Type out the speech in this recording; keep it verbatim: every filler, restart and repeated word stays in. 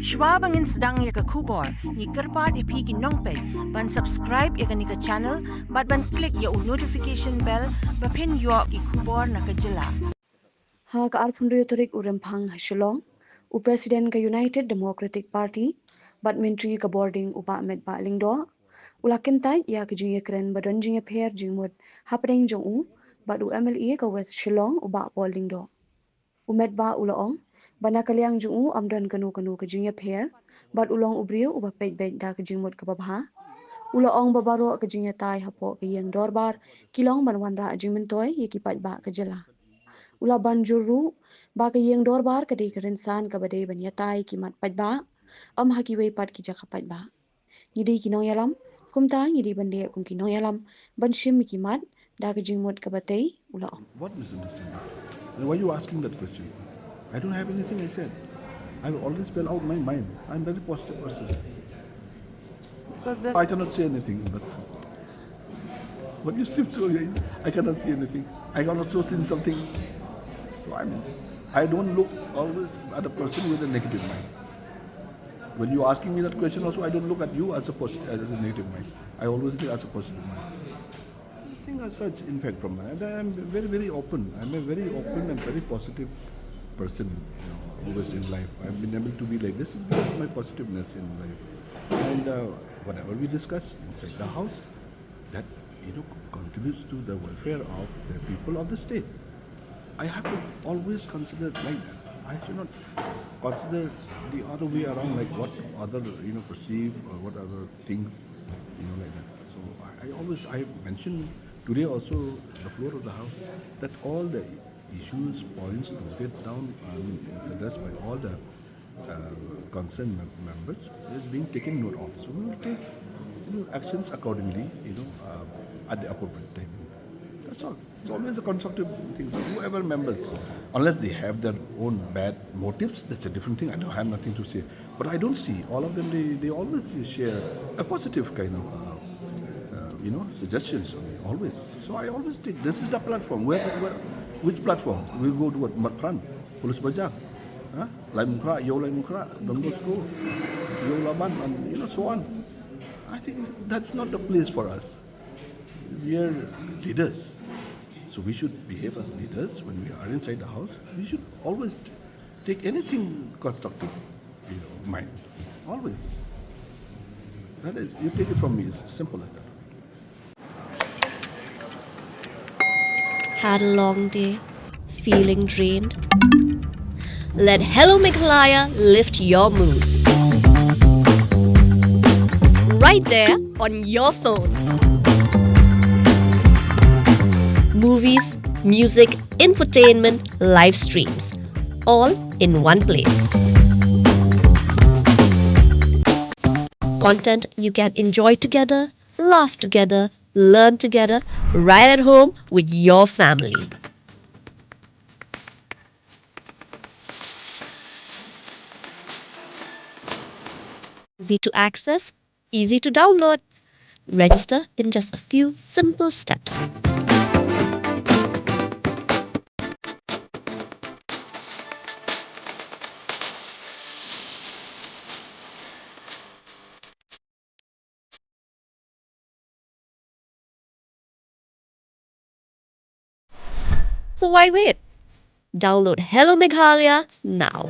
Shwa ba ngin sdang ïa ka khubor, ngi kyrpad ïa phi ki nongpeit ban subscribe ïa kane ka channel bad ban click ïa u notification bell ba phin ïoh ki khubor na ka jylla. Ha ka arphew hynriew tarik u Rymphang ha Shillong, u President ka United Democratic Party bad Myntri ka Border u Bah Metbah Lyngdoh u la kyntait ïa ka jingïakren ba don jingïapher jingmut hapdeng jong u bad u M L A ka West Shillong u Bah Paul Lyngdoh. U Metbah u la ong ba na ka liang jong u ym don kano kano ka jingïapher bad u long u briew uba peit beit da ka jingmut kaba bha. U la ong ba baroh ka jingïatai hapoh ka ïing dorbar ki long ban wanrah jingmyntoi ïa ki paidbah ka jylla. U la ban jur ruh ba ka ïing dorbar ka dei ka rynsan kaba dei ban ïatai ki mat paidbah, ym ha kiwei pat ki jaka paidbah. Ngi dei ki nongïalam, kumta ngi dei ban leh kum ki nongïalam ban shim ïa ki mat da ka jingmut kaba tei, u la ong. What misunderstanding? And why are you asking that question? I don't have anything I said. I will always spell out my mind. I'm a very positive person. Because the I cannot say anything, but what you seem to, I cannot say anything. I can also say something. So I mean, I don't look always at a person with a negative mind. When you asking me that question also, I don't look at you as a pos-, as a negative mind. I always look as a positive mind. Nothing as such, in fact, from my, and I'm very, very open. I'm a very open and very positive person, you know, always in life. I've been able to be like this is because of my positiveness in life. And uh, whatever we discuss inside the house, that, you know, contributes to the welfare of the people of the state. I have to always consider it like that. I should not consider the other way around, like what other, you know, perceive or what other things, you know, like that. So I, I always, I mentioned today also the floor of the house that all the issues, points noted down and addressed by all the uh, concerned mem- members is being taken note of. So we will take, you know, actions accordingly, you know, uh, at the appropriate time. That's all. It's always a constructive thing. So whoever members, unless they have their own bad motives, that's a different thing. I don't have nothing to say. But I don't see all of them. They, they always share a positive kind of, uh, uh, you know, suggestions. I mean, always. So I always think this is the platform. Where, where which platform? We go to what? Marpran, Police Bazar, huh? Laitumkhrah, Ïew Laitumkhrah, Don Bosco, Ïew Laban, and you know, so on. I think that's not the place for us. We are leaders. So we should behave as leaders when we are inside the house. We should always t- take anything constructive, you know, mind. Always. That is, you take it from me, it's simple as that. Had a long day? Feeling drained? Let Hello Meghalaya lift your mood. Right there on your phone. Movies, music, infotainment, live streams, all in one place. Content you can enjoy together, laugh together, learn together, right at home with your family. Easy to access, easy to download. Register in just a few simple steps. So why wait? Download Hello Meghalaya now.